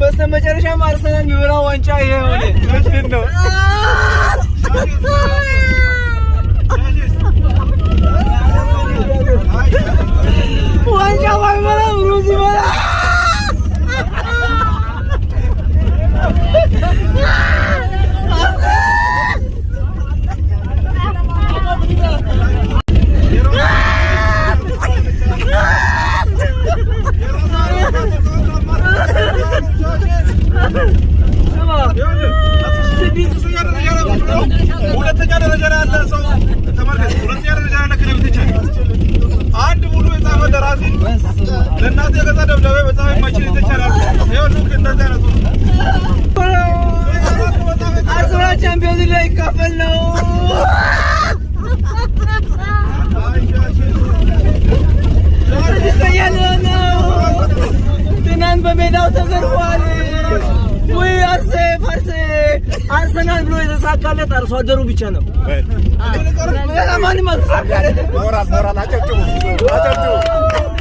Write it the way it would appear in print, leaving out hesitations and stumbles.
በስተመጨረሻም አርሰናል የሚበላው ዋንጫ ይሄ ሆነ። ምንድን ነው? ዋንጫ ባይበላም ሩዝ ይበላል። ሁለተኛ ደረጃ ላይ ያለ ሰው ተመልከት። ሁለተኛ ደረጃ ላይ ያለ ክለብ ትችል አንድ ሙሉ የጻፈ ደራሲ ለእናቱ የገዛ ደብዳቤ መጻፍ የማይችል ይተቻላል። ይኸው look፣ እንደዚህ አይነቱ ነው። አርሰናል ቻምፒዮንስ ላይ ይካፈል ነው። ስድስተኛ ነው። ትናንት በሜዳው ተዘርፏል። ውይ አርሴ ፋርሴ፣ አርሰናል ብሎ የተሳካለት አርሶ አደሩ ብቻ ነው። ሌላ ማንም አልተሳካለት። ሞራል ሞራል፣ አጨብጭቡ አጨብጭቡ።